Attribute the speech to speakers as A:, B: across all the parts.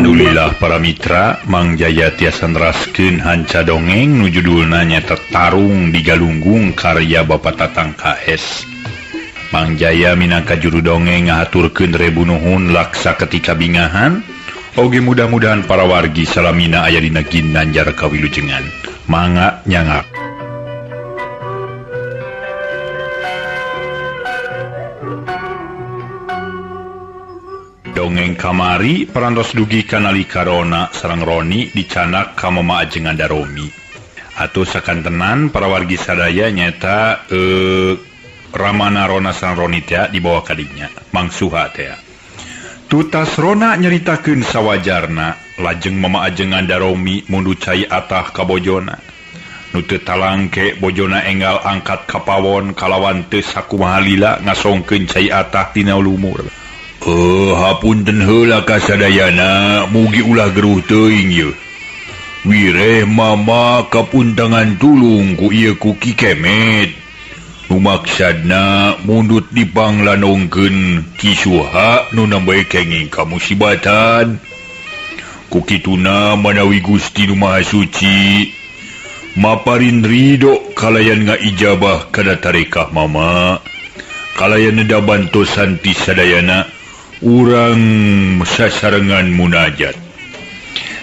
A: Alhamdulillah para mitra Mang Jaya tiasa neraskeun hanca dongeng nu judulna nyaeta Tarung di Galunggung karya Bapak Tatang KS. Mang Jaya minangka juru dongeng ngahaturkeun rebu nuhun laksa ketika bingahan. Oge mudah-mudahan para wargi salamina aya dina ginanjar kawilujengan. Mangga nyangak. Dongeng kamari parantos dugi kanalika Rona sareng Roni dicanak ka Mama Ajengan Daromi. Atuh sakantenan para wargi sadaya nyaeta Ramana Rona sareng Roni teh dibawa ka dinya Mang Suha teh. Tutas Rona nyaritakeun sawajarna lajeng Mama Ajengan Daromi mundu cai atah ka bojona. Nu teu talangke bojona enggal angkat ka pawon kalawan teu sakumaha lila ngasongkeun cai atah tina lumur. Hapunten heula ka sadayana mugi ulah geruh teuing yeuh. Wireh mama kapuntangan tulung ku ieu ku Ki Kemet. Nu maksadna mundut dipanglanongkeun Ki Suha nu nembe kenging kamusibatan. Ku kituna manawi Gusti Nu Maha Suci maparin ridho kalayan ngaijabah kana tarekah mama. Kalayan neda bantosan ti sadayana urang sasarengan munajat.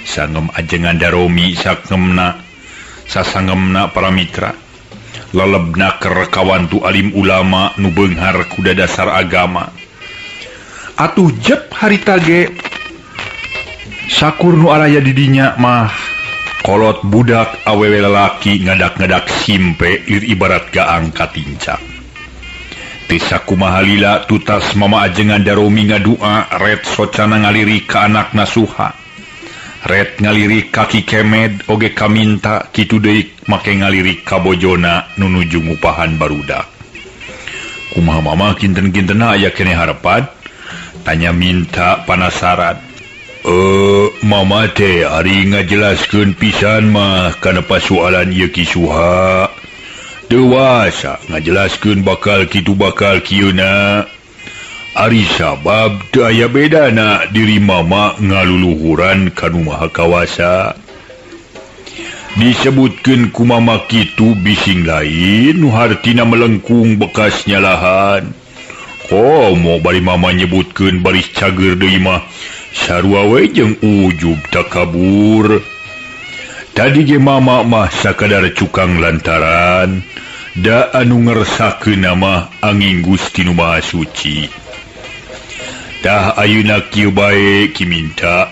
A: Sangem Ajengan Daromi sakengemna sasangemna para mitra. Lelebna kerekawantu alim ulama nu beunghar kuda dasar agama. Atuh jep harita ge sakur nu araya di dinya mah kolot budak awewe lalaki ngadak-ngadak simpe lir ibarat gaang katincak. Teu sakumaha lila tutas Mama Ajengan Daromi ngadua ret socana ngalirik ka anakna Suha. Ret ngalirik ka Ki Kemed oge kaminta kitu deui make ngalirik ka bojona nu nuju ngupahan barudak. Kumaha mama kinten-kintena aya keneh harepan? Tanya minta panasaran. Mama teh ari ngajelaskeun pisan mah kana pasualan ieu Ki Suha. Dewasa ngajelaskeun bakal kitu bakal kieuna. Ari sabab teu aya bedana diri mama ngaluluhuran ka Nu Maha Kawasa. Disebutkeun ku mama kitu bising lain nu hartina melengkung bekas nyalahan. Komo bari mama nyebutkeun baris cager deui mah sarua we jeung ujub takabur. Tadi ge mama mah sakadar cukang lantaran da anu ngersakeun mah angin Gusti Nu Maha Suci. Tah ayeuna kieu bae Ki minta.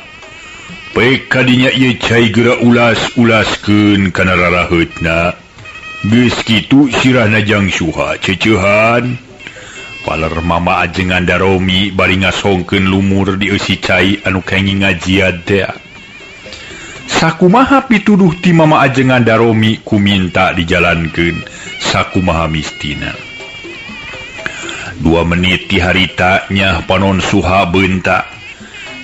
A: Pek kadinya ieu cai geura ulas-ulaskeun kana raraheutna. Geus kitu sirahna jang Suha ceceuhan. Paler Mama Ajengan Daromi bari ngasongkeun lumur di eusi cai anu kenging ngajiad teh. Sakumaha pituduh ti Mama Ajengan Daromi ku minta dijalankeun sakumaha mistina. 2 menit ti harita nyah panon Suha beunta.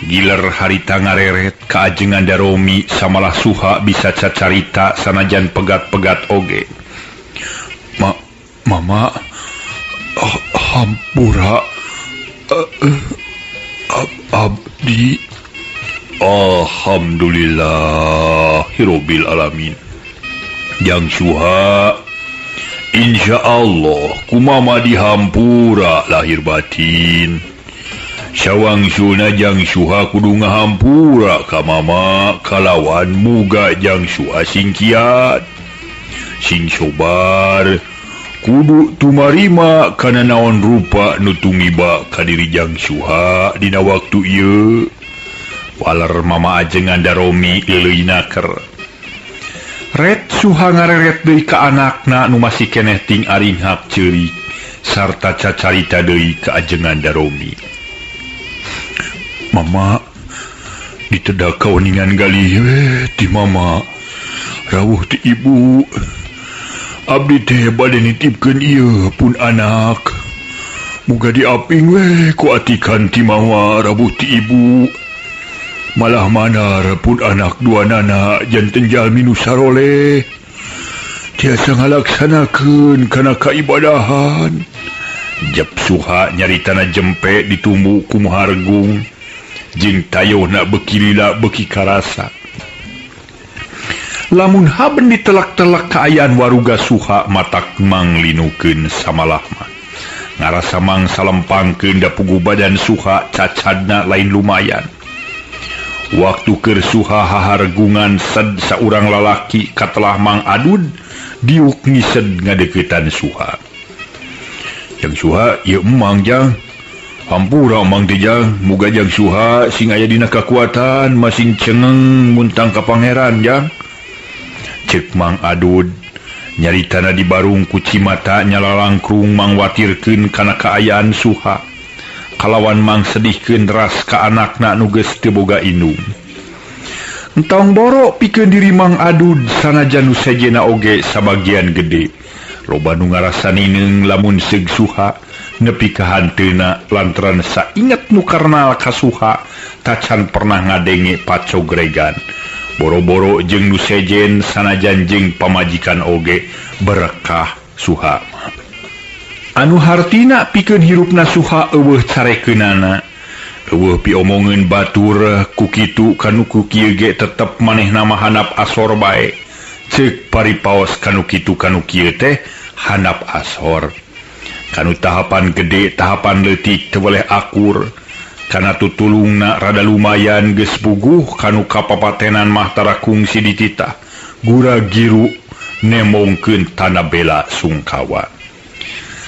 A: Giler harita ngareret ka Ajengan Daromi samalah Suha bisa cacarita sanajan pegat-pegat oge. Mama hampura abdi. Alhamdulillahirabbil alamin. Jang Suha insyaallah kumama dihampura lahir batin. Sawangsulna Jang Suha kudu ngahampura ka mama kalawan muga Jang Suha sing kiat. Sing sobar kudu tumarima kana naon rupa nu tumiba ka diri Jang Suha dina waktu ieu. Waler Mama Ajengan Daromi leuleui naker. Ret Suha ngareret deui ka anakna nu masih keneh ting aringhak ceurik sarta cacarita deui ka Ajengan Daromi. Mama ditedak kaweningan galih we ti mama rawuh ti ibu. Abdi teh bade nitipkeun ieu pun anak. Muga diaping we ku atikan ti mama rawuh ti ibu. Malah manar pun anak dua nana janten jalmi nu saroleh tiasa ngalaksanakeun kana kaibadahan. Jep Suha nyaritana jempe ditumbu ku muhargung. Jeung tayohna beuki lila beuki karasa. Lamun haben ditelak-telak kaayaan waruga Suha matak manglinukeun samalah mah. Ngarasa mang salempangkeun da puguh badan Suha cacadna lain lumayan. Waktu keur Suha hahargungan sed saurang lalaki katelah Mang Adud diuk ngised ngadeuketan Suha. Jang Suha ieu emang jang. Hampura emang teh jang, muga jang Suha sing aya dina kakuatan masing cengeng muntang ka pangeran jang. Ceuk Mang Adud nyaritana di barung ku cimata nyalalangkrung mangwatirkeun kana kaayaan Suha. Kalawan mang sedihkeun ras ka anakna nu geus teu boga indung. Entong boro pikeun diri Mang Adud sanajan nu sejenna oge sabagian gede. Loba nu ngarasa nineung lamun seug Suha nepi ka hanteuna lantaran sainget nu karnal ka Suha tacan pernah ngadenge pacogregan. Boro-boro jeung nu sejen sanajan jeung pamajikan oge berkah Suha. Anu hartina pikeun hirupna Suha eueuh carekeunana. Eueuh piomongeun batur ku kitu kanu ku kieu ge tetep manehna mah handap asor bae. Ceuk paripaos kanu kitu kanu kieu teh handap asor. Kanu tahapan gede tahapan leutik teu weleh akur. Kana tutulungna rada lumayan geus puguh kanu kapapatenan mah tara kungsi dititah. Gura giru nemongkeun tanda bela sungkawa.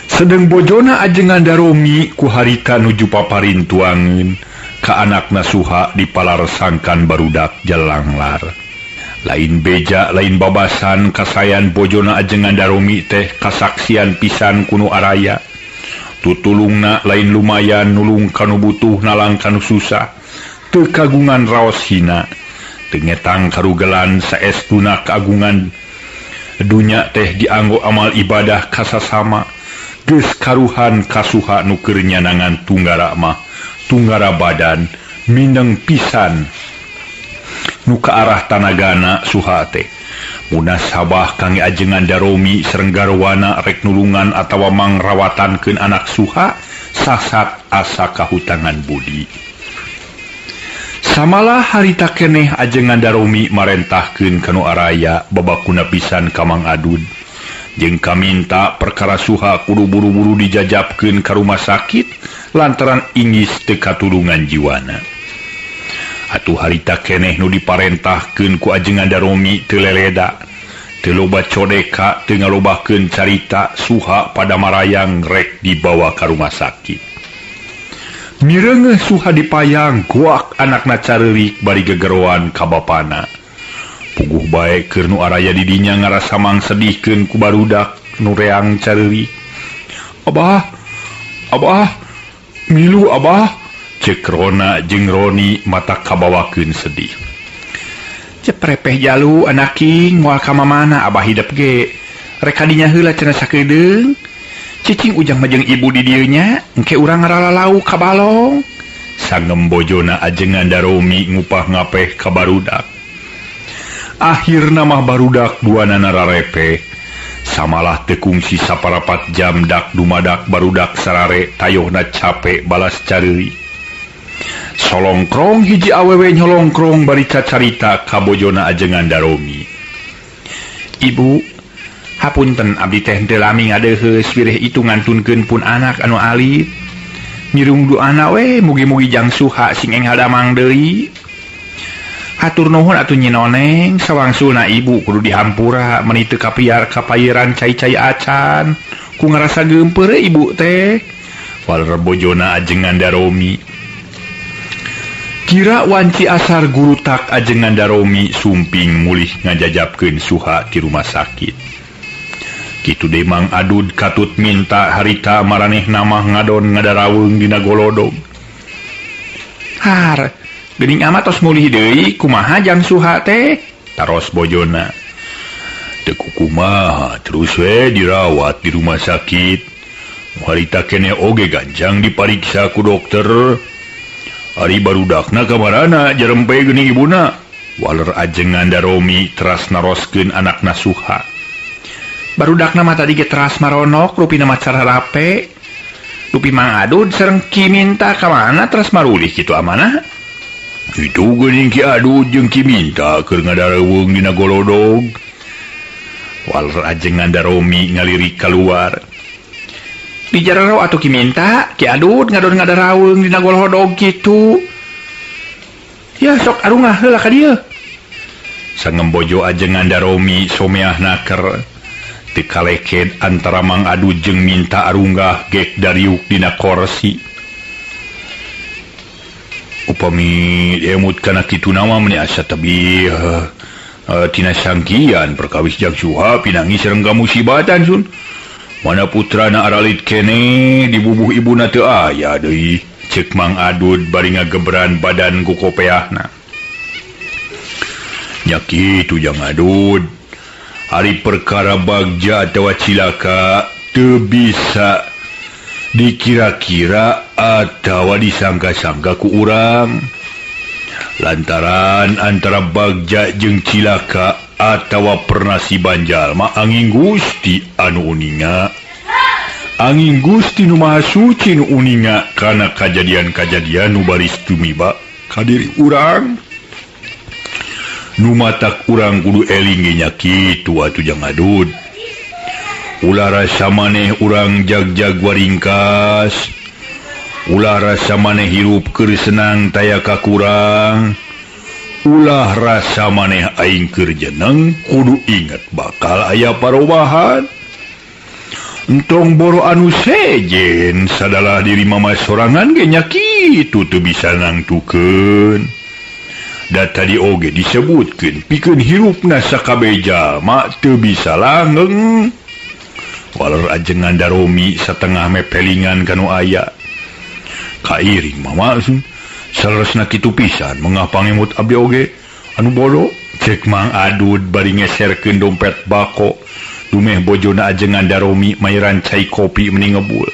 A: Sedeng bojona ajengan Daromi ku harita nuju paparin tuangeun ka anakna Suha dipalarsangkan barudak jalanglar. Lain beja lain babasan kasayan bojona ajengan Daromi teh kasaksian pisan kunu araya. Tutulungna lain lumayan nulung kanu butuh nalang kanu susah. Teu kagungan raos hina. Teu ngetang karugelan saestuna kagungan dunya teh dianggo amal ibadah kasasama. Geus karuhan kasuha nu keur nyanangan tunggara mah tunggara badan mindeng pisan nu ka arah tanagana Suha teh. Munasabah kangge ajengan Daromi sareng garwana rek nulungan atawa mangrawatankeun anak Suha sasat asa kahutangan budi. Samalah harita keneh ajengan Daromi marentahkeun ka nu araya babakuna pisan ka Mang Adud. Jeung kaminta perkara Suha kudu buru-buru dijajabkeun ka rumah sakit lantaran inggis teu katulungan jiwana. Atuh harita keneh nu diparentahkeun ku ajengan Daromi teu leleda, teu loba codeka, teu ngalobakeun carita Suha pada marayang rek dibawa ka rumah sakit. Mireungeuh Suha dipayang guak anakna careurik bari gegeroan ka bapana. Puguh bae keur nu araya di dinya ngarasa mangsedihkeun ku barudak nu reang careurik. Abah, abah, milu abah, ceuk Rona jeung Roni mata kabawakeun sedih. Ceprepeh jalu anaking moal ka mamana abah hidep ge. Rek kadinya heula cenah sakedeung. Cicing ujang mah jeung ibu di dieu nya, engke urang ngaralalau ka balong. Sangem bojona ajengan Daromi ngupah ngapeh ka barudak. Akhirna mah barudak duanana rarepeh. Samalah teu kungsi saparapat jam dak dumadak barudak sarare tayohna capek balas careurik. Solongkrong hiji awewe nyolongkrong bari cacarita ka bojona ajengan Daromi. Ibu, hapunten abdi teh teu lami ngadeuheus wireh itu ngantunkeun pun anak anu alit. Nyirung doana we mugi-mugi jang Suha sing enggal damang deui. Hatur nuhun atuh Nyi Noneng, sawangsulna ibu kudu dihampura meuni teu kapiar kapayiran cai-cai acan. Ku ngarasa geumpeur ibu teh. Waler bojona ajengan Daromi. Kira wanci asar gurutak ajengan Daromi sumping mulih ngajajabkeun Suha di rumah sakit. Kitu deui Mang Adud katut minta harita maranehna mah ngadon ngadaraweung dina golodog. Har, geuning amat tos mulih deui kumaha jang Suha teh? Taros bojona. Teu kukumaha terus we dirawat di rumah sakit. Harita keneh oge ganjang dipariksa ku dokter. Ari barudakna kamarana jerempe geuning ibuna. Waler ajengan Daromi teras naroskeun anakna Suha. Barudakna mah tadi ge teras maronok rupina mah cararape. Rupi Mang Adud sareng Ki Minta ka mana teras marulih kitu amanah. Itu geuning Ki Adud jeung Ki Minta keur ngadareuweung dina golodog. Waler ajengan Daromi ngalirik keluar. Di jarero atuh Ki Minta, Ki Adud ngadon ngadarawung dina golodog kitu. Ya sok arungah heula ka dieu. Sangembojo ajengan Daromi someah naker. Teu kaleked antara Mang Adud jeung Minta arunggah gek dariuk dina korsi. Upami emut kana kitu nama meni asa tebih tina sangkian perkawis jag suha pinangi sareng kamusibatan sun. Mana putrana aralit kene dibubuh ibuna teu aya deui. Ceuk Mang Adud bari ngagebran badan ku kopeahna. Nya kitu jang Adud. Ari perkara bagja atawa cilaka teu bisa dikira-kira atawa disangka-sangka ku urang. Lantaran antara bagja jeung cilaka atawa pernasiban jalma angin Gusti anu uninga. Angin Gusti nu Maha Suci nu uninga kana kajadian-kajadian nu baris tumiba ka diri urang. Nu matak urang kudu eling ge nya kitu atuh jang Adud. Ulah rasa maneh urang jag-jag waringkas. Ulah rasa maneh hirup keur senang taya kakurang. Ulah rasa maneh aing keur jeneng kudu inget bakal aya parobahan. Entong boro anu sejen sadalah diri mama sorangan ge nya kitu teu bisa nangtukeun. Da tadi oge disebutkeun pikeun hirupna sakabeh jalma teu bisa langgeng. Waler ajengan Daromi satengah mepelingan kanu aya. Kairing mama sun saleresna kitu pisan mengah pangemut abdi oge anu bodo. Cek Mang Adud bari ngeserkeun dompet bako dumeh bojona ajengan Daromi mayeran cai kopi meni ngebul.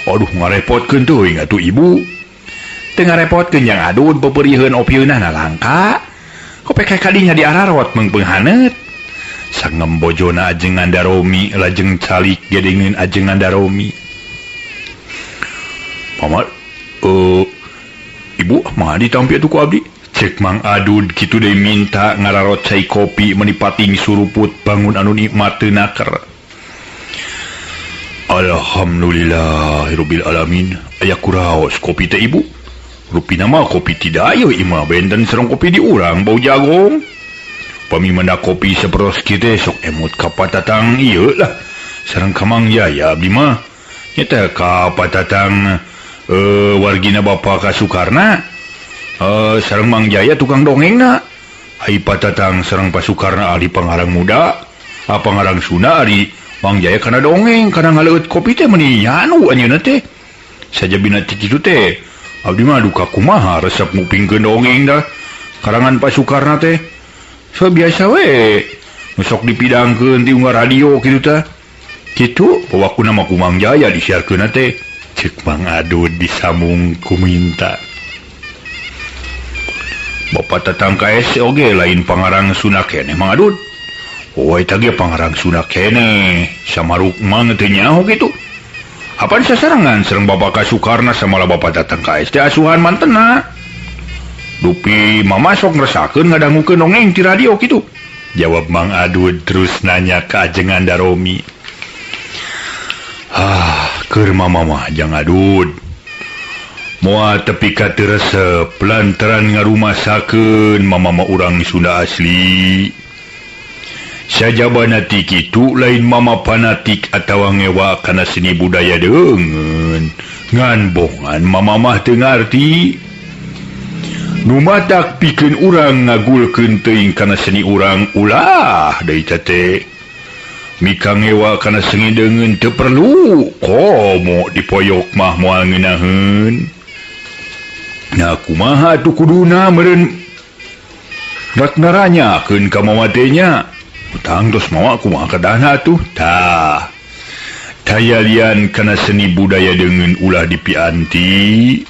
A: Aduh ngarepotkeun teuing atuh ibu. Teu ngarepotkeun jang Adud peperiheun opieunana langka. Kopek kadinya diararot meungpeung haneut. Sangem bojona ajengan Daromi lajeng calik gedengeun ajengan Daromi. Mama, ibu mah ditampi atuh ku abdi. Cek Mang Adud kitu deui minta ngararot cai kopi meni pating suruput bangun anu nikmat teu naker. Alhamdulillahirabbil alamin. Aya kuraos kopi teh ibu. Rupina mah kopi tidak aya imah benten sareng kopi di urang bau jagong. Pami mendak kopi saperos kieu teh sok emut ka patatang ieu lah. Sareng ka Mang Jaya abdi mah. Nya ka patatang wargina Bapak ka Sukarna. Sareng Mang Jaya tukang dongengna. Ai patatang sareng Pak Sukarna ahli pangarang muda, pangarang Sunda ari Mang Jaya kana dongeng kana ngaleueut kopi teh meuni anu anjeunna teh. Sajabina ti kitu teh abdi mah duka kumaha resep ngupingkeun dongeng dah. Karangan Pak Sukarna teh. So biasa we sok dipidangkeun ti unggal radio kitu tah. Kitu wakuna mah ku Mang Jaya disiarkeun teh. Cek Mang Adud disambung ku Minta. Bapak Tatang KS oge lain pangarang Sunda keneh Mang Adud. Oh eta ge pangarang Sunda keneh samaruk mang teu nyaho kitu. Apan sasarengan sareng Bapak Ka Sukarna samalah Bapak Tatang KS teh asuhan mantena. Dupi mama sok ngresakeun ngadangukeun dongeng ti radio kitu. Jawab Mang Adud terus nanya ka ajengan Daromi. Ah, keur mama mah jang Adud. Moal tepi ka teu resep lantaran ngarumasakeun mama mah urang Sunda asli. Sajabana ti kitu lain mama fanatik atawa ngewa kana seni budaya deungeun. Ngan bongan mama mah teu ngarti. Nu matak pikeun urang ngagulkeun teuing kana seni urang ulah deui teh. Mika ngewa kana seni deungeun teu perlu komo dipoyok mah moal ngeunaheun. Nah kumaha atuh kuduna meureun rek naranyakeun ka mama teh nya. Utang tos mawa kumaha kadana atuh. Tah tayalian kana seni budaya deungeun ulah dipianti.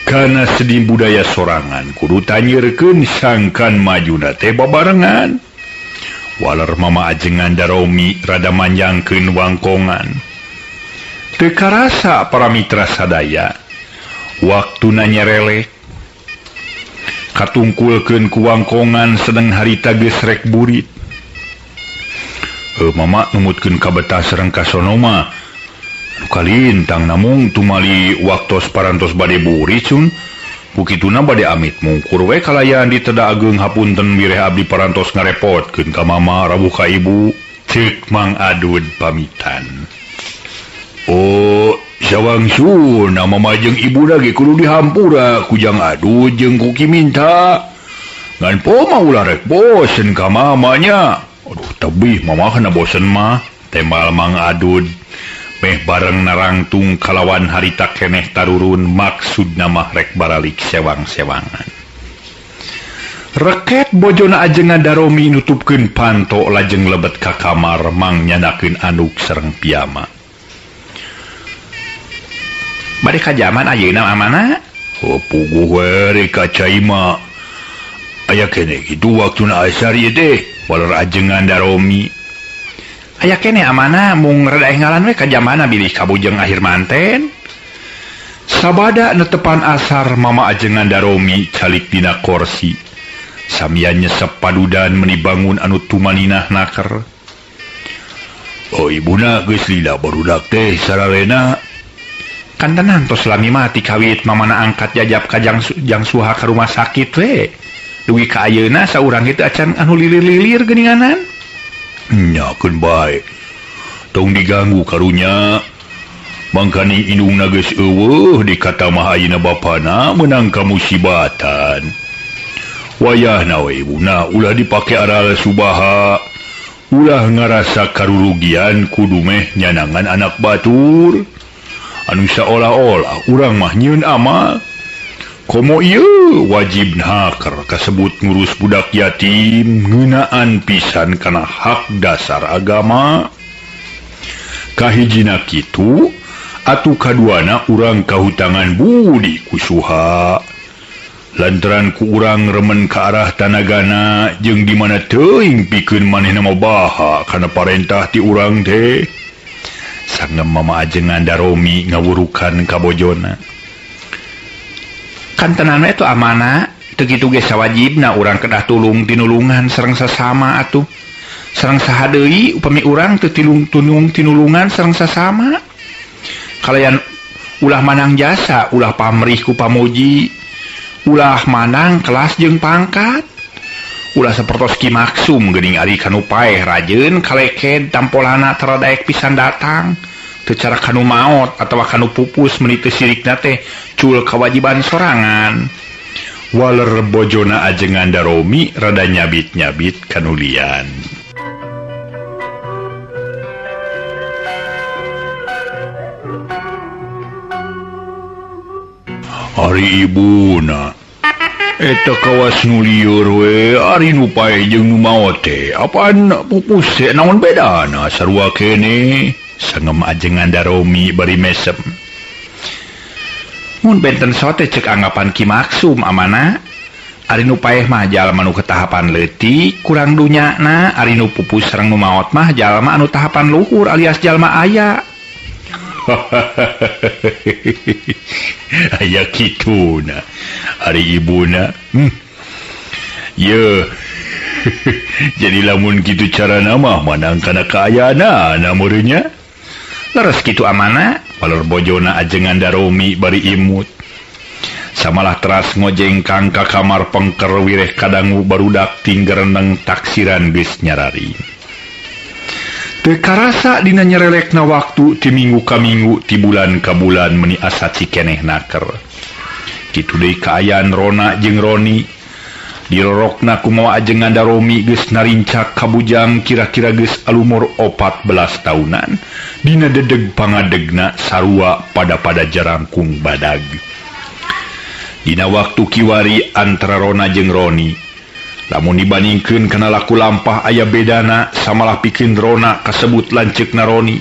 A: Kana seni budaya sorangan kudu tanyerkeun sangkan majuna teh babarengan. Waler mama ajengan Daromi rada manjangkeun wangkongan. Teu karasa para mitra sadaya. Waktuna nyerelek. Katungkulkeun ku wangkongan sedeng harita geus rek burit. Mama numutkeun kabetah sareng kasonoma. Nu kalintang namung tumali waktos parantos bade burit sun. Ku kituna bade amit mungkur we kalayaan di teda ageung hapunten wireh abdi parantos ngarepotkeun ka mama rawuh ka ibu. Ceuk Mang Adud pamitan. Oh, sawangsulna mama jeung ibuna ge kudu dihampura ku Jang Adud jeung ku Ki Minta. Ngan po mah ulah rek bosen ka mamanya. Aduh tebih mama kana bosen mah, tembal Mang Adud. Meh bareng narangtung kalawan harita keneh tarurun maksudna mah rek baralik sewang-sewangan. Reket bojona ajengan Daromi nutupkeun panto lajeng lebet ka kamar mang nyanakeun anduk sareng piyama. Bade ka jaman ayeuna amana? Oh puguh we rek ka cai mah. Aya keneh kitu waktuna asar ieu teh, waler ajengan Daromi. Aya keneh amana mung rada enggalan we ka jamana bilih kabujeng akhir manten. Sabada netepan asar mama ajengan Daromi calik dina korsi. Samia nyesep padudan meni bangun anu tumaninah naker. Oh ibuna geus lila barudak teh sararena. Kantenan tos lami mati kawit mamana angkat jajap ka Jang Suha ka rumah sakit we. Dugi ka ayeuna saurang kitu acan anu lilir-lilir geuninganan. Nya keun bae. Tong diganggu karunya. Mangkani indungna geus eueuh dikata mah ayeuna bapana meunang kamusibatan. Wayahna we ibuna ulah dipake aral subaha. Ulah ngarasa karurugian kudu meh nyanangan anak batur. Anu saolah-olah urang mah nyieun amal. Komo ieu wajib naker kasebut ngurus budak yatim ngeunaan pisan kana hak dasar agama. Kahijina kitu atuh kaduana urang kahutangan budi ku Suha. Lantaran ku urang remen ka arah tanagana jeung di mana teuing pikeun manehna mah baha kana parentah ti urang teh. Sangem mama ajengan Daromi ngawurukan ka bojona. Kantenan we atuh amana, teu kitu ge sawajibna urang kedah tulung tinulungan sareng sasama atuh. Sareng saha deui upami urang teu tilung tinulungan sareng sasama. Kalayan ulah manang jasa, ulah pamrih ku pamuji, ulah manang kelas jeung pangkat. Ulah sapertos Ki Maksum geuning ari kanu paeh rajeun kaleked tampolana taradaek pisan datang. Teu cara kanu maot atawa kanu pupus meuni teu sirikna teh cul kawajiban sorangan. Waler bojona ajengan Daromi rada nyabit-nyabit kanulian. Ari ibuna eta kawas nu lieur we ari nu paeh jeung nu maot teh apaan pupus teh naon bedana sarua keneh. Sangem ajengan Daromi bari mesem. Mun benten sote cek anggapan Ki Maksum amana ari nu paeh mah jalma nu ketahapan leutik kurang dunyana, ari nu pupus sareng nu maot mah jalma anu tahapan luhur alias jalma aya. Aya kituna ari ibuna. Ye. Jadi lamun kitu carana mah manang kana kaayana meureunnya. Leres kitu amana, palur bojona ajengan Daromi bari imut. Samalah teras ngojengkang ka kamar pengker wireh kadangu barudak tinggereneng taksiran geus nyarari. Teu karasa dina nyerelekna waktu ti minggu ka minggu ti bulan ka bulan meuni asa cikeneh naker. Kitu deui kaayaan Rona jeung Roni. Dirorokna kumaha ajengan Daromi geus narincak ka bujang kira-kira geus alumur 14 tahunan. Dina dedeg pangadegna sarua pada-pada jarangkung badag. Dina waktu kiwari antara Rona jeung Roni. Lamun dibandingkeun kana laku lampah aya bedana samalah pikeun Rona kasebut lanceukna Roni.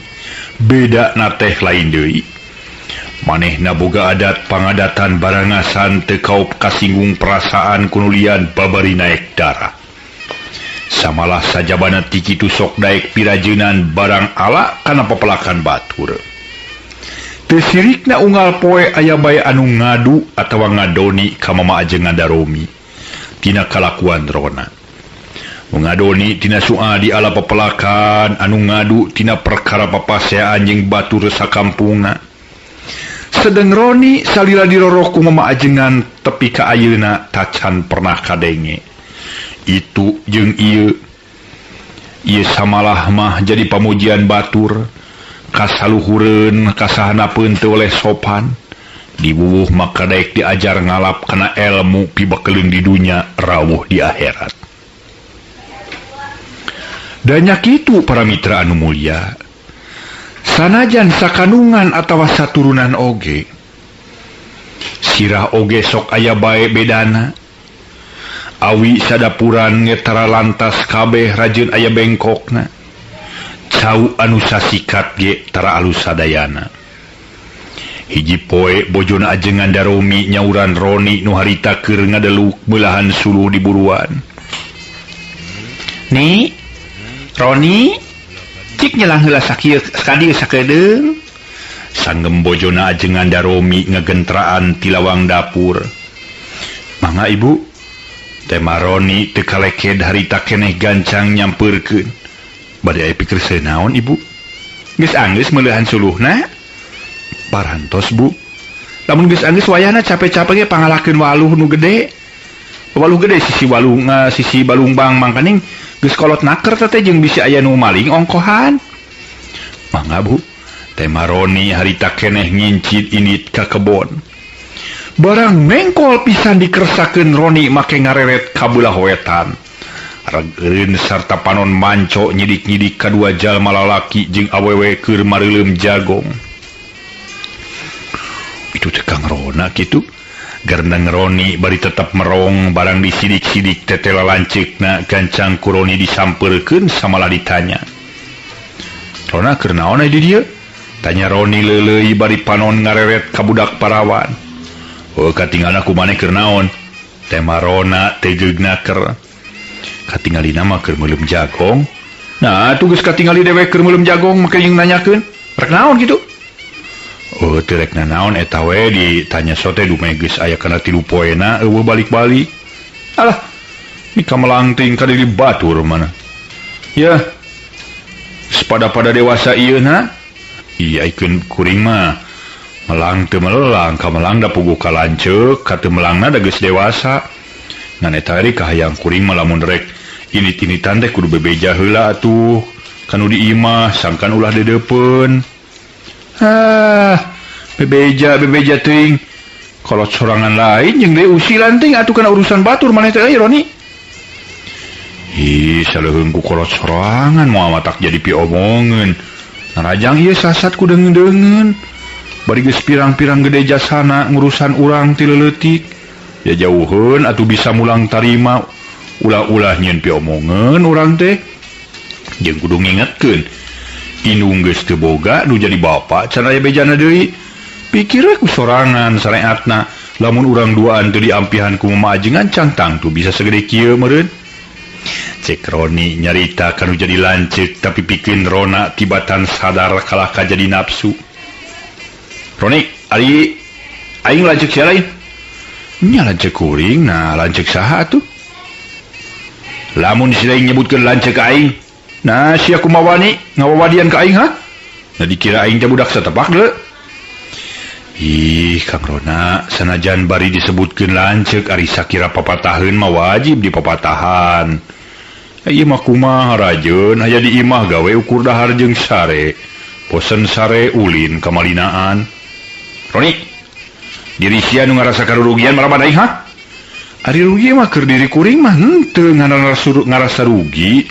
A: Bedana teh lain deui. Manehna boga adat pangadatan barangasan teu kaop kasinggung perasaan kunulian babari naek darah. Samalah sajabana ti kitu sok daek pirajeunan barang ala kana pepelakan batur. Teu sirikna unggal poe aya bae anu ngadu atawa ngadoni ka mama ajengan Daromi. tina kalakuan Rona. Nu ngadoni tina Suadi ala pepelakan anu ngadu tina perkara papaseaan jeung batur sakampungna. Sedeng Roni salila diroroh ku mama ajengan tepi ka ayeuna tacan pernah kadenge. Itu jeung ieu ieu samalah mah jadi pamujian batur kasaluhureun kasahanapeun teu oleh sopan. Dibubuh maka daek diajar ngalap kana elmu pibakeleun di dunya rawuh di akhirat. Danya kitu para mitra anu mulia. Sanajan sakanungan atawa saturunan oge sirah oge sok aya bae bedana. Awi sadapuran ngetara lantas kabeh rajin aya bengkokna. Cau anu sasikat ge tara alus sadayana. Hiji poe bojona ajengan Daromi nyauran Roni nu harita keur ngadeluk belahan suluh di buruan. Ni Roni cik nyelang heula sakieu sakadieu sakedeung. Sanggem bojona ajengan Daromi ngagentraan ti lawang dapur. Mangga ibu. Tema Roni teu kaleked harita keneh gancang nyampeurkeun. Bade aya pikir naon ibu? Geus anggeus meuleuhan suluhna? Parantos bu. Lamun geus anggeus wayahna capek-capek ge pangalakeun waluh nu gede. Waluh gede sisi waluh sisi balungbang mangkaning geus kolot naker teh jeung bisi aya nu maling ongkohan. Mangga bu. Tema Roni harita keneh ngincit init ka kebon. Barang mengkol pisan dikersakeun Roni make ngareret ka beulah wetan. Regeureun sarta panon manco nyidik-nyidik kadua jalma lalaki jeung awewe keur mareuleum jagong. Itu teh Kang Rona kitu. Gerendeng Roni bari tetep merong barang disidik-sidik tetela lanceukna gancang ku Roni disampeurkeun samalah ditanya. Rona keur naon di dieu? Tanya Roni leuleuy bari panon ngareret ka budak parawan. Oh katingalna ku maneh keur naon? Tema Rona tegeugna ker. Katingalina mah keur meuleum jagong. Nah, tuh geus katingali dewek keur meuleum jagong make jeung nanyakeun. Rek naon kitu? Oh, teu rek nanaon eta we ditanya sote dumeh geus aya kana 3 poena eueuh balik-balik. Alah, mika melangting ka diri batur mana. Ya. Sepada-pada dewasa ieu na. Iya ikeun kuring mah melang teu melang, ka melang da puguh ka lanceuk, ka teu melangna da geus dewasa. Ngan eta ari kahayang kuring mah lamun rek init-initan teh kudu bebeja heula atuh. Kanu di imah sangkan ulah dedeupeun. Ah, bebeja bebeja teuing. Kolot sorangan lain jeung deui usilan teuing atuh kana urusan batur maneh teh euy Roni. Ih, saleuheung ku kolot sorangan moal matak jadi piomongeun. Narajang ieu sasat ku deungeun-deungeun. Bari geus pirang-pirang gede jasana ngurusan urang ti leuletik. Ya jauheun atuh bisa mulang tarima. Ulah-ulah nyieun piomongeun urang teh. Jeung kudu ngingetkeun. Indung geus teu boga nu jadi bapa can aya bejana deui. Pikir we ku sorangan sareatna lamun urang duaan teu diampihan ku mama ajengan can tangtu bisa segede kieu meureun. Cek Roni nyarita kanu jadi lanceuk tapi pikeun Rona tibatan sadar kalah ka jadi nafsu. Roni, ari aing lanceuk sia lain? Nya lanceuk kuring, nah lanceuk saha atuh? Lamun si lain nyebutkeun lanceuk ka aing, nah sia kumawani ngawawadian ka aing ha? Nah dikira aing teh budak satepak deui. Ih, Kang Rona, sanajan bari disebutkeun lanceuk ari sakira papataheun mah wajib dipapatahan. Ieu mah kumaha rajeun aya di imah gawe ukur dahar jeung sare. Bosen sare ulin kamalinaan. Roni, diri sia nu ngarasa karurugian maraban aing ha? Ari rugi mah keur diri kuring mah henteu ngarasa rugi.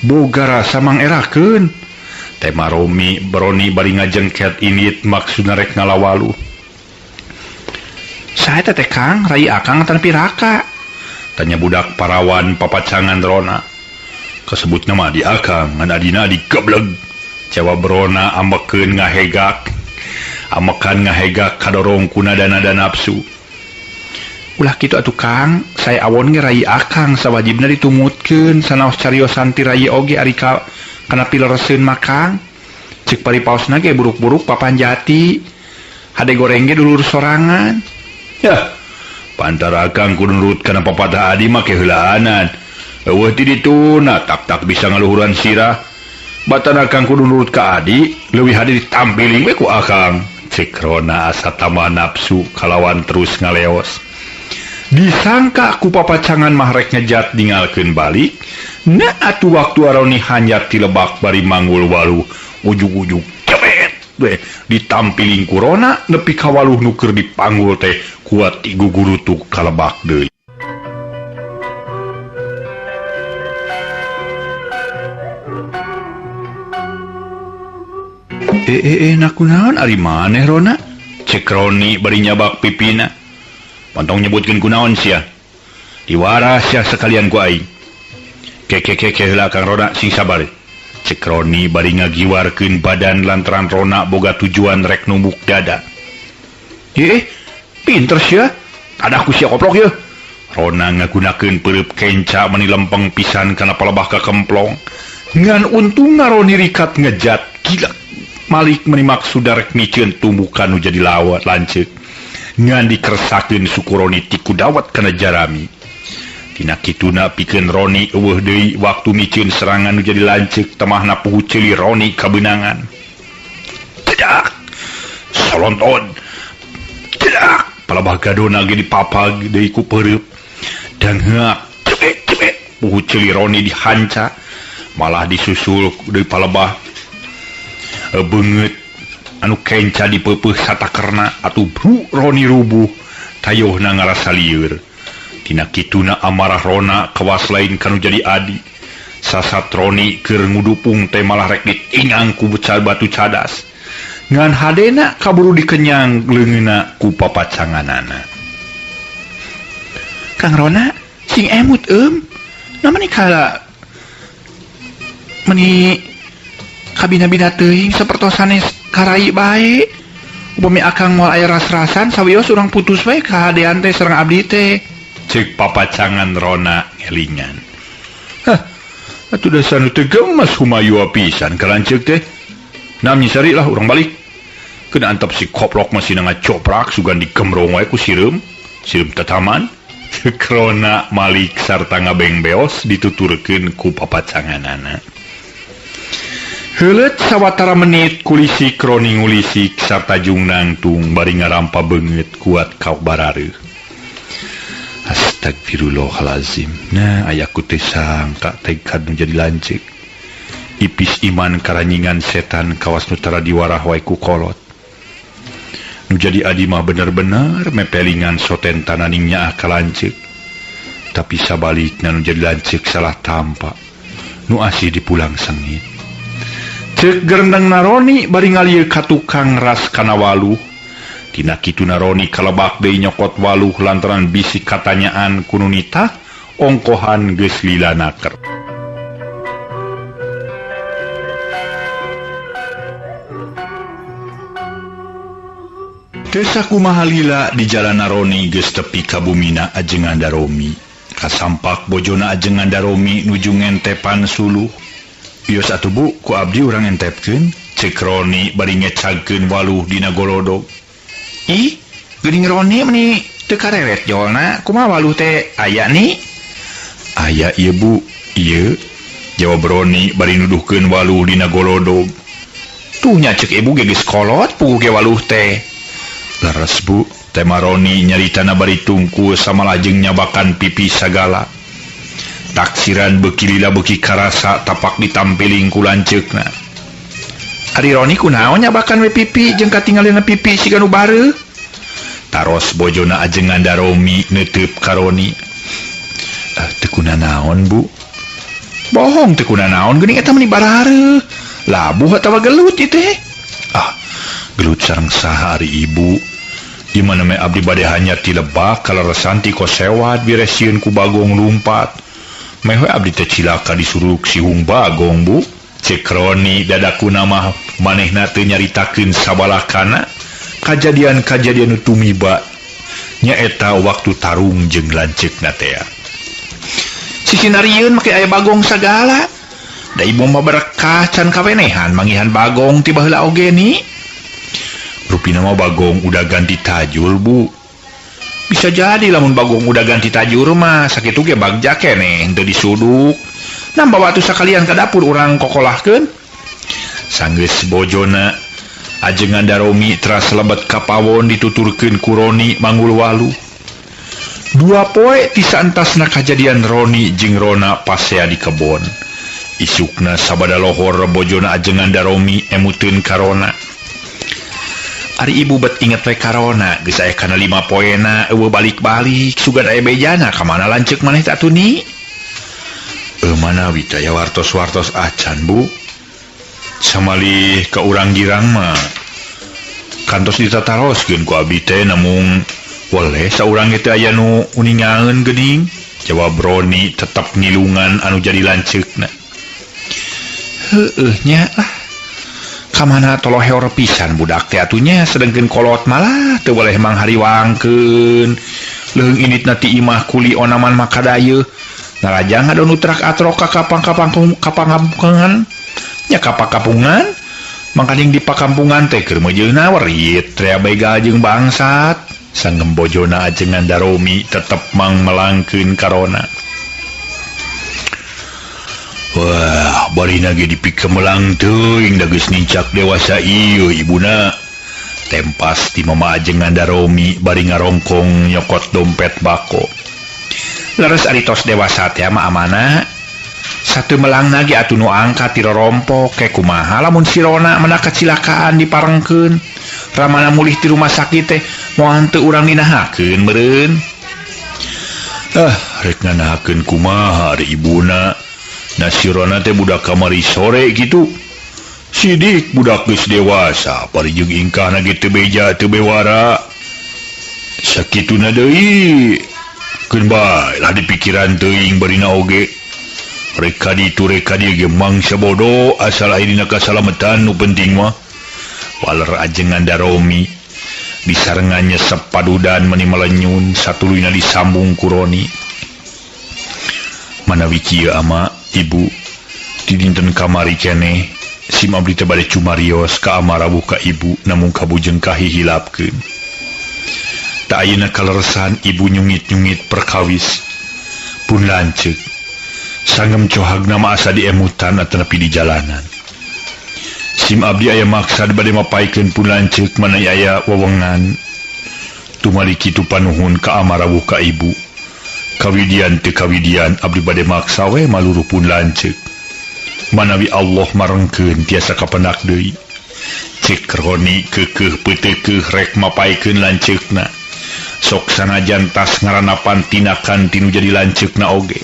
A: Boga rasa mangerakeun. Tema Romi Broni bari ngajengket init maksudna rek ngalawalu. Saha eta teh Kang? Rai Akang tan piraka? Tanya budak parawan papacangan Rona. Kasebut nama di Akang ngan adina digebleg. Jawab Rona ambekeun ngahegak. Amekan ngahegak kadorong ku nada-nada nafsu. Ulah kitu atuh Kang, saya awon ge rai Akang sawajibna ditumutkeun sanaos cariosan ti rai oge ari ka kana pilereseun mah Kang. Ceuk paripaosna ge buruk-buruk papanjati. Hade goreng ge dulur sorangan. Yah, Pantara akang kudu nurut kana papatah adi mah keheulaanan. Eueuh ti dituna tak-tak bisa ngaluhuran sirah. Batan akang kudu nurut ka adi, leuwih hade ditampiling we ku akang. Cek Rona asa tambah nafsu kalawan terus ngaleos. Disangka ku papacangan mah rek ngejat ningalkeun balik, nah atuh waktu Aroni hanyar ti lebak bari manggul waluh ujug-ujug cebet we ditampiling ku Rona nepi ka waluh nu keur dipanggul teh kuat tigugurutuk ka lebak deui. Eh nakunaon ari maneh Rona? Cek Roni bari nyabak pipina. Pantong nyebutkeun kunaon sia. Diwara sia sekalian ku aing. Keke heula Kang Rona sing sabar. Cek Roni bari ngagiwarkeun badan lantaran Rona boga tujuan rek numbuk dada. Pinter sia. Ada ku sia koplok ye. Rona ngagunakeun peureub kenca meni lempeng pisan kana palebah ka kemplong. Ngan untungna Roni rikat ngejat gila. Malik meni maksuda rek miceun tumbukan nu jadi lawat lanceuk. Ngan dikersakeun suku Roni tiku dawat kana jarami. Tina kituna pikeun Roni eueuh deui waktu miceun serangan nu jadi lanceuk temahna puhu ceuli Roni kabeunangan. Tidak. Solonton. Tidak. Palebah gadona ge dipapag deui ku peureub. Dan heak cebek-cebek puhu ceuli Roni dihanca malah disusul deui palebah beungeut anu kenca dipeupeut satakerna atuh bru Roni rubuh tayohna ngarasa lieur. Tina kituna amarah Rona kawas lain kanu jadi adi. Sasat Roni keur ngudupung teh malah rek ditingang ku becal batu cadas. Ngan hadena kaburu dikenyang leungeunna ku papacanganana. Kang Rona sing emut namanya kala meni kabina-bina teuing sapertosanes karai bae. Upami akang moal aya ras-rasan sawios urang putus we kahadean teh sareng abdi teh. Cek papacangan Rona ngelingan. Hah, atuh dasar nu teu gemes humayu pisan ka lanceuk teh. Nam nyisari lah urang balik. Kena antep si koplok masih ngacoprak sugan digemrong wae ku sireum. Sireum tataman. Cek Rona malik sarta ngabengbeos dituturkeun ku papacanganana. Heuleut sawatara menit kulisik Roni ngulisik sarta jung nangtung bari ngarampa beungeut kuat ka barareuh. Astagfirullahalazim. Nah, ayaku teh sangka tekad nu jadi lanceuk. Ipis iman karanyingan setan kawas nu tara diwarah wae ku kolot. Nu jadi adi mah bener-bener mepelingan soten tananing nyaah ka lanceuk. Tapi sabalikna nu jadi lanceuk salah tampa. Nu asih dipulang sengit. Cek gerendeng Naroni bari ngalieu ka tukang ras kana waluh. Tina kituna Roni kalebak deui nyokot waluh lantaran bisi katanyaan ku nu nitah ongkohan geus lila naker. Teu sakumaha lila di jalan Roni geus tepi ka bumina ajengan Daromi. Kasampak bojona ajengan Daromi nuju ngentepan suluh. Ios atuh bu, ku abdi urang entepkeun. Cek Roni bari ngecagkeun waluh dina golodog. Ih, geuning Roni meni teu kareret jolna, kumaha waluh teh aya ni? Aya ieu bu, ieu. Jawab Roni bari nuduhkeun waluh dina golodog. Tuh nya cek ibu ge geus kolot puguh ge waluh teh. Leres bu, tema Roni nyaritana bari tungku samalajeng nyabakan pipi sagala. Taksiran beuki lila beuki karasa tapak ditampiling ku lanceukna. Ari Roni kunaon nyabakan we pipi jeung katingalina pipi siga nu bareuh. Taros bojona ajengan Daromi neuteup ka Roni. Teu kunanaon bu. Bohong teu kunanaon geuning eta meni barareuh. Labuh atawa gelut ieu teh. Ah, gelut sareng saha ari ibu? Di mana me abdi bade hanyar ti lebak kaleresan ti kosewat biresieun ku Bagong lumpat. Meh we abdi teh cilaka disuruk sihung Bagong bu. Cek Roni dadakuna mah manehna teu nyaritakeun sabalakana kajadian-kajadian nu tumiba nyaeta waktu tarung jeung lanceukna tea. Sisinarieun make aya Bagong sagala. Da ibu mah berkah can kawenehan manggihan Bagong ti baheula oge ni. Rupina mah Bagong udah ganti tajul bu. Bisa jadi lamun Bagong udah ganti tajur mah sakitu ge bagja keneh henteu disuduk. Nambah waktu sakalian ka dapur urang kokolahkeun. Sanggeus bojona ajengan Daromi teras lebet ka pawon dituturkeun ku Roni manggul walu. Dua poe ti saentasna kajadian Roni jeung Rona pasea di kebon. Isukna sabada lohor bojona ajengan Daromi emuteun ka Rona. Ari ibu bet inget we ka Rona geus aya kana 5 poena eueuh balik-balik sugan aya bejana ka mana lanceuk maneh teh atuh ni? Manawi teh aya wartos-wartos acan bu. Samalih ka urang girang mah kantos ditataroskeun ku abdi teh namung weleh saurang ge teu aya nu uningaeun geuning. Jawab Roni tetep ngilungan anu jadi lanceukna. Heueuh nya lah. Kamana toloheor pisan budak teh atuh nya sedengkeun kolot malah teu boleh manghariwangkeun. Leung initna ti imah kuli onaman makadayeuh. Narajang ngadon utrak atrok ka kapang-kapang kapangampungan nya kapakapungan mangkaning di pakampungan teh keur meujeuna werit rea begal jeung bangsat. Sangem bojona ajengan Daromi tetep mang melangkeun karona. Wah, barina ge dipikemelang teuing da geus nincak dewasa ieu ibuna. Tempas ti mama ajengan Daromi bari ngarongkong nyokot dompet bako. Leres ari tos dewasa teh mah amana. Satu melang ge atuh nu angkat ti rorompok ke kumaha lamun si Rona menak kacilakaan diparengkeun. Ramana mulih ti rumah sakit teh moal teu urang dinahakeun meureun. Rek nganahakeun kumaha ari ibuna. Na si Rona teh budak kamari sore gitu. Sidik budak geus dewasa bari jeung ingkahna ge teu beja teu bewara. Sakituna deui. Keun bae lah dipikiran teuing barina oge. Rek ka ditu rek ka dieu ge mangsa bodo asal aya dina kasalametan nu penting mah. Waler ajengan Daromi disarengan nyesep padudan meni melenyun satuluyna disambung ku Roni. Manawi kieu ama ibu di dinten kamari keneh sim abdi teh bade cumarios ka ama rawuh ka ibu namung kabujeng kahihilapkeun. Ta ayeuna kaleresan ibu nyungit-nyungit perkawis pun lanceuk. Sangem cohagna mah asa diemutan atanapi di jalanan. Sim abdi aya maksad bade mapaikeun pun lanceuk manawi aya wewengan. Tumali kitu panuhun ka ama rawuh ka ibu. Kawidian teu kawidian abdi bade maksa we maluruh pun lanceuk. Manawi Allah marengkeun tiasa kapendak deui. Cek Roni keukeuh peuteukeuh rek mapaikeun lanceukna. Sok sanajan tas ngaranapan tinakan tinu jadi lanceukna oge.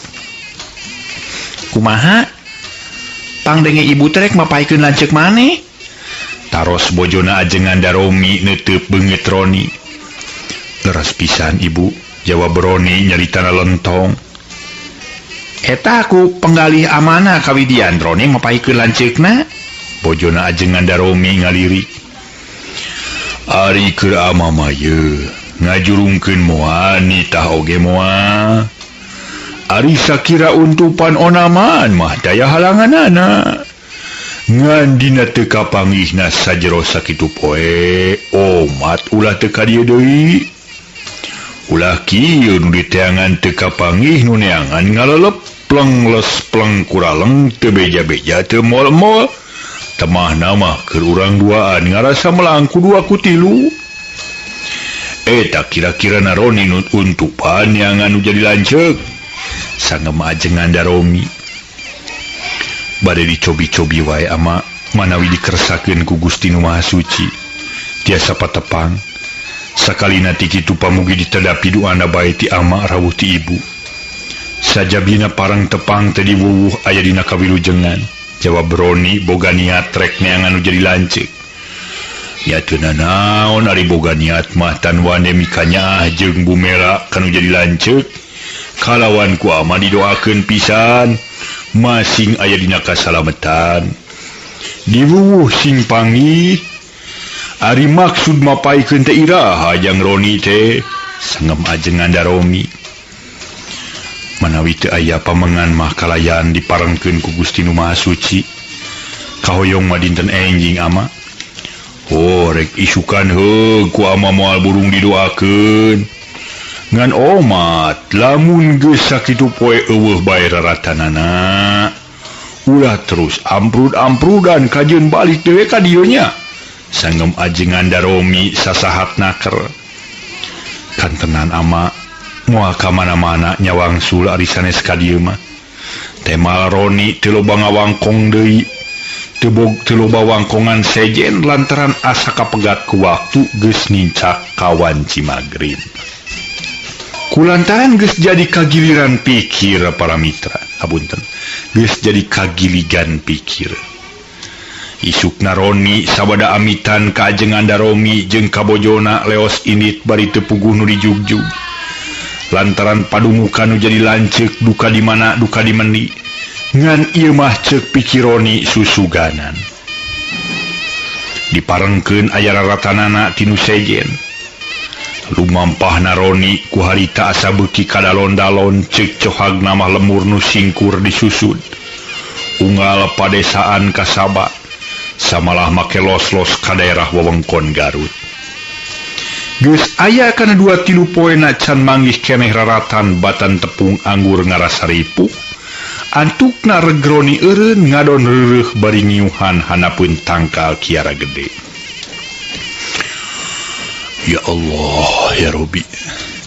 A: Kumaha? Pangdenge ibu teh rek mapaikeun lanceuk maneh? Taros bojona ajengan Daromi neuteup beungeut Roni. Leres pisan ibu, jawab Roni nyaritana lentong. Eta ku penggalih amana kawidian Roni mapaikeun lanceukna? Bojona ajengan Daromi ngalirik. Ari keur ama mah ye, ngajurungkeun moal nitah oge moal. Ari sakira untupan onaman mah daya halanganana. Ngan dina teu kapanggihna sajero sakitu poe, omat ulah teu ka dieu deui. Ulah kieu nu diteangan teu kapanggih nu neangan ngalelep pleng les pleng kuraleng teu beja-beja teu mol-mol. Temahna mah keur urang duaan ngarasa melang ku dua ku tilu. Eta kira-kira naroni nu untupan neangan nu jadi lanceuk. Sangem ajengan Daromi. Bade dicobi-cobi wae ama manawi dikersakeun ku Gusti Nu Maha Suci. Tiasa patepang. Sakalina ti kitu pamugi ditedapi duana bae ti ama rawuh ti ibu. Sajabina parang tepang teh diwuwuh aya dina kawilujengan. Jawab Roni boga niat rek neangan nu jadi lanceuk. Nya teu nanaon ari boga niat mah tan wande mikanyaah jeung Bumela kanu jadi lanceuk. Kalawan ku ama didoakeun pisan masing aya dina kasalametan. Diwuwuh sing panggih. Ari maksud mapaikeun teh iraha jang Roni teh? Sangem ajengan Daromi. Manawi teu aya pamengan mah kalayan diparengkeun ku Gusti Nu Maha Suci. Kahoyong mah dinten enjing ama. Oh rek isukan heug ku ama moal burung didoakeun. Ngan omat lamun geus sakitu poe eueuh bae raratanana. Ulah terus amprud-amprudan kajeun balik dewe ka dieu nya. Sangem ajengan Daromi sasahat naker. Kantenan ama moal ka mana-mana nya wangsul ari sanes ka dieu mah. Temal Roni teu loba ngawangkong deui. Teu teu loba wangkongan sejen lantaran asa kapegat ku waktu geus nincak ka wanci magrib. Kulantaran geus jadi kagiliran pikir para mitra, hapunten, geus jadi kagiligan pikir. Isukna Roni sabada amitan ka ajengan Daromi jeung kabojona leos indit bari teu puguh nu dijugjug. Lantaran padumukan nu jadi lanceuk duka di mana duka di mendi. Ngan ieu mah ceuk pikir Roni susuganan. Diparengkeun aya raratanana ti nu sejen. Lumampahna Roni ku harita asa beuki kadalon-dalon ceuk cohagna mah lemur nu singkur disusud. Unggal padesaan kasaba samalah make los-los ka daerah wewengkon Garut. Geus aya kana 2-3 poena can manggih keneh raratan batan tepung anggur ngarasa ripuh. Antukna reg Roni eureun ngadon reureuh bari ngiuhan hanapeun tangkal kiara gede. Ya Allah ya Robi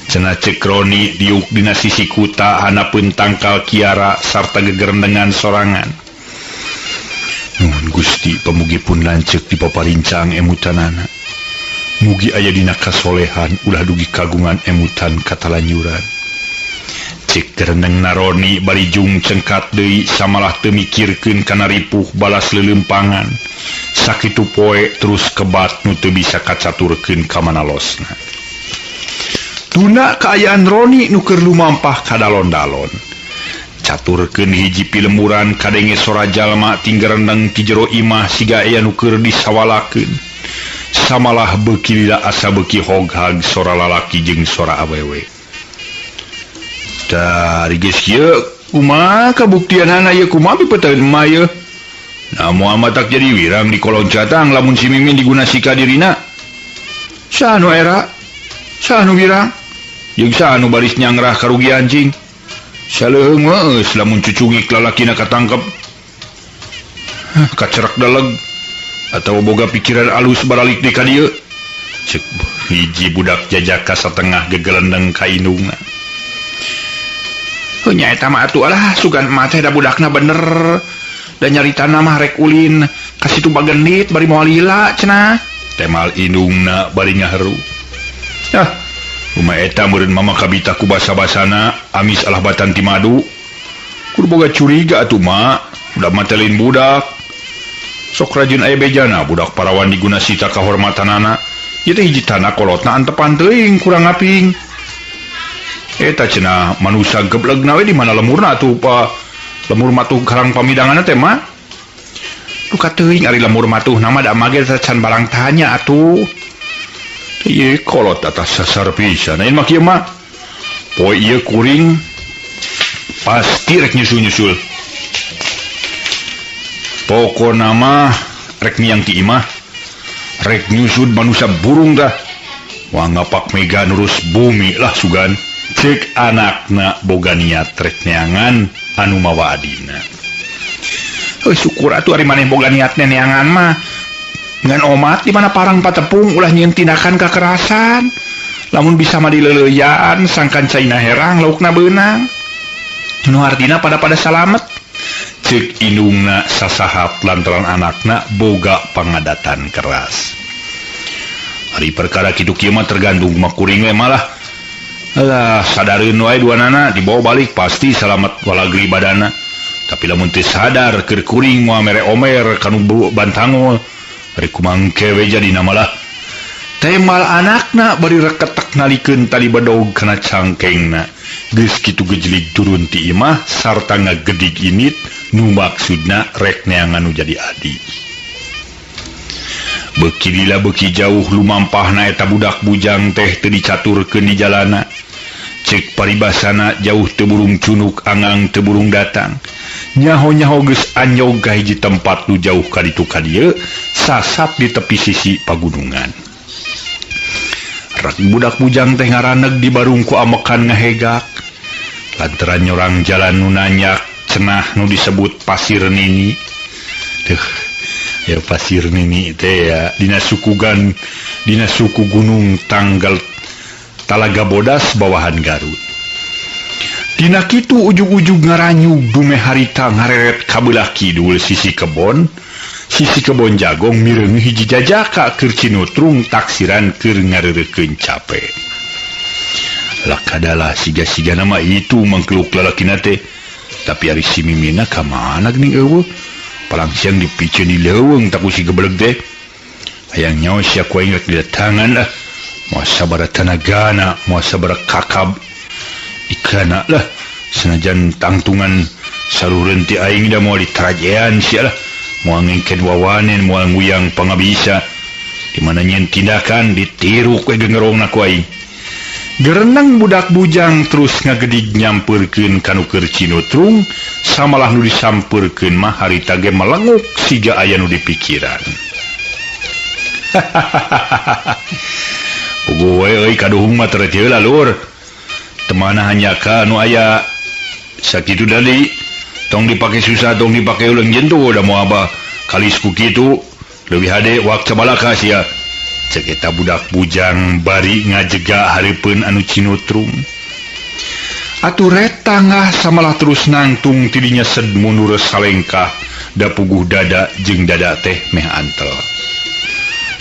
A: cenah ceuk Roni diuk dina sisi kuta hanapeun tangkal kiara sarta gegerendengan sorangan. Nuhun Gusti pamugi pun lanceuk dipaparincang emutanana. Mugi aya dina kasolehan ulah dugi kagungan emutan katalanyuran. Cek gerendengna Roni bari jung cengkat deui samalah teu mikirkeun kana ripuh balas leuleumpangan. Sakitu poe terus kebat nu teu bisa kacaturkeun ka mana losna. Tuna kaayaan Roni nu keur lumampah ka dalon-dalon. Caturkeun hiji pilemburan kadenge sora jalma tinggerendeng ti jero imah siga aya nu keur disawalakeun. Samalah beuki lila asa beuki hoghag sora lalaki jeung sora awewe. Tah geus kieu kumaha kabuktianana ieu kumaha pipeuteun emak ieu? Nah moal matak jadi wirang di kolong catang lamun si Mimin diguna sika dirina. Saha nu era? Saha nu wirang? Jeung saha nu baris nyangrah karugian cing? Saleuheung geus lamun cucungik lalakina katangkep. Hah, kacerak daleg atawa boga pikiran alus baralik deui ka dieu. Ceuk hiji budak jajaka satengah gegelendeng ka indungna. Heuh nya eta mah atuh alah sugan emak teh da budakna bener. Da nyaritana mah rek ulin ka situ bagendit bari moal lila cenah. Temal indungna bari ngaheru. Ah, kumaha eta meureun mama kabita ku basa-basana amis alah batan ti madu. Kudu boga curiga atuh mak, udah mah teh lain budak. Sok rajin aya bejana budak parawan diguna sita kahormatanana. Ieu teh hiji tanah kolotna antepan teuing kurang ngaping. Eta cenah manusa geblegna we di mana lemurna atuh pa lemur matuh karang pamidanganna teh mah. Duka teuing ari lemur matuh nama da mage can barang tanya atuh. Ieu kolot atas sasar pisan. Lain mah kieu mah. Poe ieu kuring pasti rek nyusul-nyusul. Pokona mah rek miang ti imah. Rek nyusud manusa burung dah. Wah ngapak mega nurus bumi lah sugan. Cek anakna boga niat rek neangan anu mawa adina. Heuh syukur atuh ari maneh boga niat neangan mah. Ngan omat di mana parang patepung ulah nyieun tindakan kekerasan. Lamun bisa mah dileuleuyaan sangkan caina herang laukna beunang. Nu artina pada-pada salamet. Cek indungna sasahat lantaran anakna boga pangadatan keras. Ari perkara kitu kieu mah tergantung mah kuring we malah. Alah sadareun wae duanana dibawa balik pasti salamet walagri badana. Tapi lamun teu sadar keur kuring moal mere omer kanu bantangol. Ari kumangke we jadina malah. Temal anakna bari reketek nalikeun tali bedog kana cangkengna. Geus kitu gejlig turun ti imah sarta ngagedig init nu maksudna rek neangan nu jadi adi. Beuki lila beuki jauh lumampahna eta budak bujang teh teu dicaturkeun di jalana. Cek paribasana jauh teu burung cunuk angang teu burung datang. Nyaho-nyaho geus anyog ka hiji tempat nu jauh ka ditu ka dieu sasat di tepi sisi pagunungan. Rak budak bujang teh ngaraneg di barungku amekan ngahegak. Lantaran nyorang jalan nu nanyak cenah nu disebut Pasir Nini. Tuh, ya Pasir Nini teh ya dina sukugan dina suku Gunung Tanggal Talaga Bodas bawahan Garut. Dina kitu ujug-ujug ngaranyug dume harita ngareret kabelah kidul sisi kebon. Sisi kebon jagong mireung hiji jajaka keur cinutrung taksiran keur ngareurekeun cape. Lakadalah siga-siga nama itu mangkeluk lalakina teh. Tapi ari si Mimina ka mana geuning eueuh? Palang siang dipiceun di leuweung tak ku si gebeleg teh. Hayang nyaho sia ku aing rek didatangan lah. Moal sabaraha tanagana, moal sabaraha kakab ikana lah. Sanajan tangtungan salureun ti aing da moal ditarajean sia lah. Moal ngengken wawanen, moal nguyang pangabisa. Di mana nyen tindakan ditiru we gengerongna ku aing. Gerenang budak bujang terus ngagedig nyampeurkeun ka nu keur cinutrung, samalah nu disampeurkeun mah harita ge melenguk siga aya nu dipikiran. Puguh we euy kaduhung mah teu heula lur. Temana hanyaka nu aya sakitu dali. Tong dipake susah, tong dipake uleung jentu da moal abah kalis ku kitu. Leuwih hade waktu balaka sia. Cek eta budak bujang bari ngajega hareupeun anu cinutrung. Atuh retangah samalah terus nangtung tidinya sed mundur salengkah da puguh dada jeung dada teh meh antel.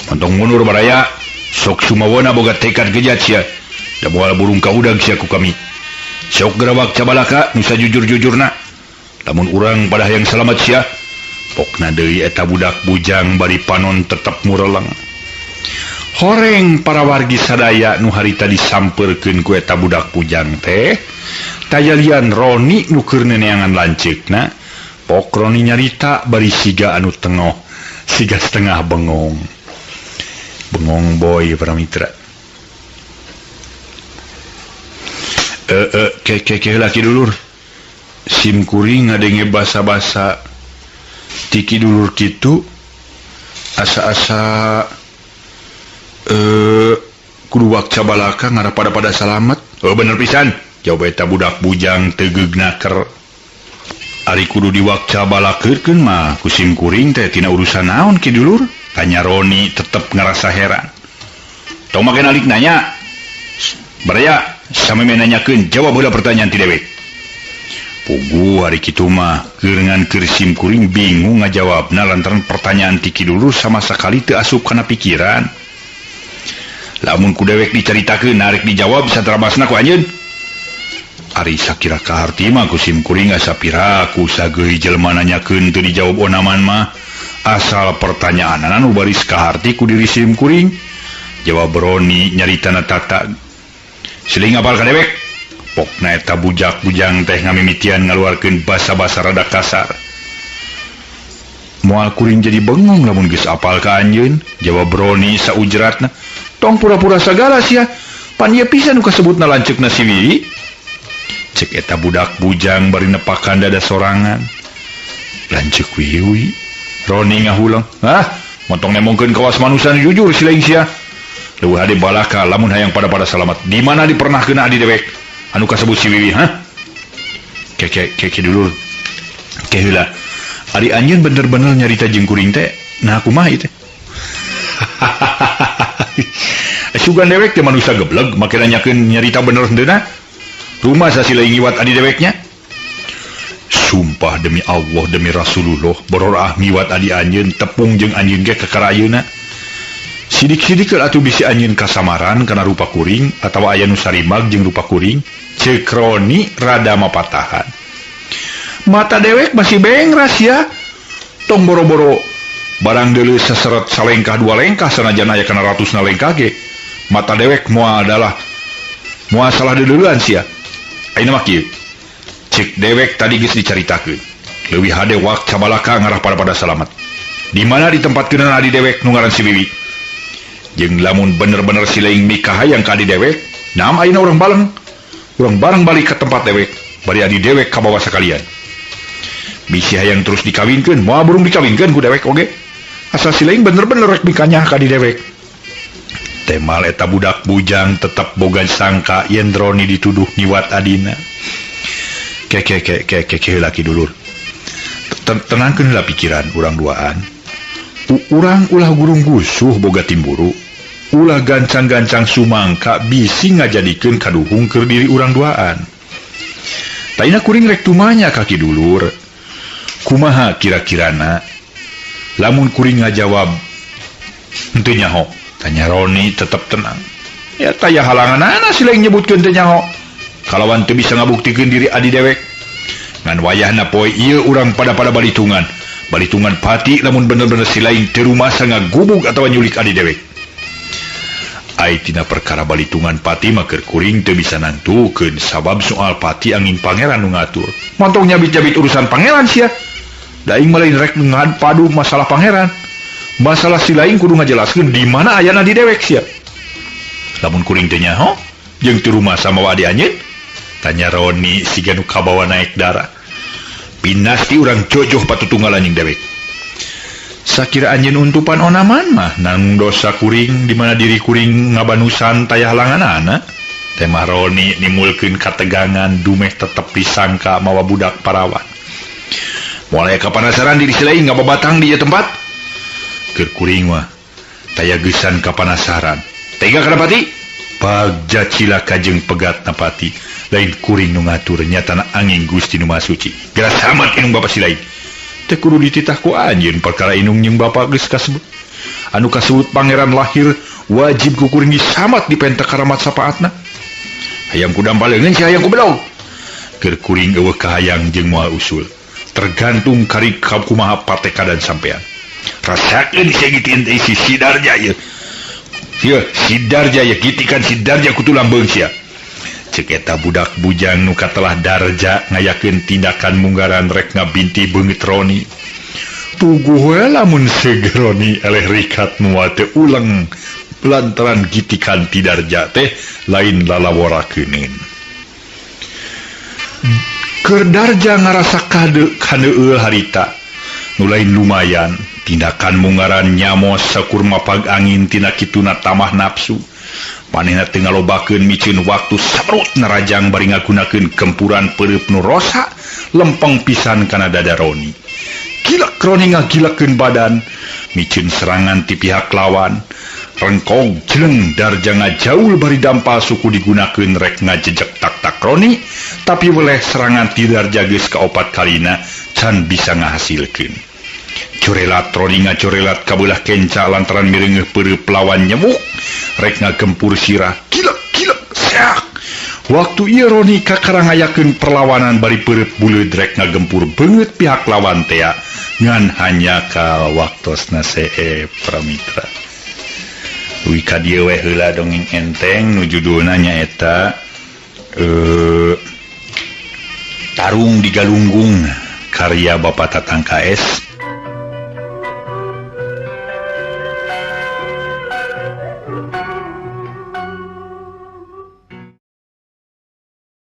A: Montong mundur baraya sok sumawona boga tekad gejat sia. Da moal burung ka udag sia ku kami. Sok gerawak cabalaka nu sajujur-jujurna. Lamun urang pada hayang salamat sia. Pokna deui eta budak bujang bari panon tetep mureleng. Horeng para wargi sadaya nu harita disampeurkeun ku eta budak bujang teh, tayalian Roni nu keur neneangan lanceukna, pok Roni nyarita bari siga anu tengoh, siga setengah bengong. Bengong boy para mitra. Ke laki dulur. Sim kuring ngadenge basa-basa tiki dulur kitu asa-asa kudu wakca balaka ngarah pada-pada salamet. Oh bener pisan. Jawab eta budak bujang tegeug naker. Ari kudu diwakca balakeurkeun mah ku sim kuring teh tina urusan naon ki dulur? Tanya Roni tetep ngarasa heran. Tong make nalik nanya. Baraya sameme nanyakeun jawab heula pertanyaan ti dewek. Puguh hari kitu mah geureungan keur sim kuring bingung ngajawabna lantaran pertanyaan ti ki dulur sama sakali teu asup kana pikiran. Lamun ku dewek dicaritakeun narek dijawab saterabasna ku anjeun. Ari sakira kaharti mah ku sim kuring asa piraku sageui jelema nanyakeun teu dijawab onaman mah. Asal pertanyaanana nu baris kaharti ku diri sim kuring. Jawab Roni nyaritana tata. Siling apal ka dewek? Pokna eta bujak bujang teh ngamimitian ngaluarkeun basa-basa rada kasar. Moal kuring jadi bengong lamun geus apal ka anjeun, jawab Roni saujratna. Tong pura-pura sagala sia, pan ieu pisan nu kasebutna lanceukna si Wiwi. Cek eta budak bujang bari nepakan dada sorangan. Lanceuk Wiwi. Roni ngahuleng. Hah, montong nemongkeun kawas manusa nu jujur si laing sia. Leuwih hade balaka lamun hayang pada-pada salamat. Di mana dipernahkeun adi dewek? Anu kasebut si Wiwi, hah? Keke dulur. Ke heula. Ari anjeun bener-bener nyarita jeung kuring teh, nah kumaha ieu teh? Sugan dewek teh manusa gebleg, make nanyakeun nyarita bener henteuna. Rumah sasi lain ngiwat adi deweknya. Sumpah demi Allah demi Rasulullah, bororah ngiwat adi anjeun tepung jeung anjeun ge kakara ayeuna. Sidik-sidik atuh bisi anjeun kasamaran kana rupa kuring atawa aya nu sarimag jeung rupa kuring. Ceuk Roni rada mapatahan. Mata dewek masih bengras ya. Tong boro-boro barang deuleu seseret salengkah dua lengkah sanajan aya kana ratusna lengkah ge. Mata dewek moal adalah moal salah deuleuan sia. Ayeuna mah kieu. Ceuk dewek tadi geus dicaritakeun. Leuwih hade wak cabalaka ngarah pada-pada salamet. Di mana ditempatkeun adi dewek nu ngaran si Wiwi? Jeung lamun bener-bener si laing mikahayang ka adi dewek, naam ayeuna urang baleng. Urang bareng balik ke tempat dewek, bari adi dewek kabawa sakalian. Bisi hayang terus dikawinkeun, moal burung dikawinkeun ku dewek oge. Asa si laing bener-bener rek mikanyah ka adi dewek. Temal eta budak bujang tetep boga sangka yen Roni dituduh nyiwat adina. Ke ke ke ke ke ke laki dulur. Tenangkeun heula pikiran urang duaan. Urang ulah gurung gusuh boga timburu. Ulah gancang-gancang sumangka bisi ngajadikeun kaduhung keur diri urang duaan. Taina kuring rek tumanya kaki dulur. Kumaha kira-kirana? Lamun kuring ngajawab henteu nyaho. Tanya Roni tetep tenang. Ya taya halangan si lain nyebutkeun teu nyaho. Kalawan teu bisa ngabuktikeun diri adi dewek. Ngan wayahna poe ieu urang pada-pada balitungan. Balitungan pati lamun bener-bener si lain teu rumasa ngagubug atawa nyulik adi dewek. Ai tina perkara balitungan pati mah keur kuring teu bisa nantukeun sabab soal pati angin pangeran nu ngatur. Montong nyabit-nyabit urusan pangeran sia. Da aing mah lain rek ngad padu masalah pangeran. Masalah si lain kudu ngajelaskeun di mana ayana di dewek sia. Lamun kuring teu nyaho jeung teu rumasa mawa adi anjeun? Tanya Roni siga nu kabawa naik darah. Pinasti urang jojoh patutunggalan jeung dewek. Sakira anjeun untupan onaman mah nanggung dosa kuring di mana diri kuring ngabanusan taya halanganana. Tema Roni nimulkeun kategangan dumeh tetep disangka mawa budak parawan. Mulai kapanasaran diri si lain ngababatang di ieu tempat. Keur kuring mah taya geusan kapanasaran. Tega kana pati? Bagja cilaka jeung pegat napati. Lain kuring nu ngatur nyatana angin Gusti nu Maha Suci. Geura samat inung bapa si lain. Teu kudu dititah ku anjeun perkara inung jeung bapa geus kasebut. Anu kasebut pangeran lahir wajib ku kuring disamat dipenta karamat sapaatna. Hayang ku dampal leungeun si hayang ku bedog. Keur kuring eueuh kahayang jeung moal usul. Tergantung kari kumaha patekadan sampean. Rasakeun sia gitian teh si Sidarja ieu. Ieu Sidarja ieu gitikan Sidarja kutu lambeung sia. Cek eta budak bujang nu katelah Darja ngayakeun tindakan munggaran rek ngabinti beungeut Roni. Puguh we lamun seug Roni eleh rikat moal teu uleng lantaran gitikan ti Darja teh lain lalaworakeuneun. Keur Darja ngarasa kaneueul harita nu lain lumayan tindakan munggaran nyamos sakur mapag angin tina kituna tamah nafsu. Manehna teu ngalobakeun miceun waktu sabrut narajang bari ngagunakeun gempuran peureub nu rosa lempeng pisan kana dada Roni. Gilek Roni ngagilekeun badan miceun serangan ti pihak lawan. Rengkong jeleng Darja ngajaul bari dampal suku digunakeun rek ngajejek tak-tak Roni, tapi weleh serangan ti Darja geus kaopat kalina can bisa ngahasilkeun. Corelat Roni ngacorelat kabelah kenca lantaran mireungeuh peureub lawan nyemuk rek ngagempur sirah gilek gilek seak. Waktu ieu Roni kakara ngayakeun perlawanan bari peureub buleud rek ngagempur beungeut pihak lawan tea ngan hanya ka waktosna seep pramitra. Wika dieu we heula dongeng enteng nu judulna nyaeta Tarung di Galunggung karya Bapak Tatang KS.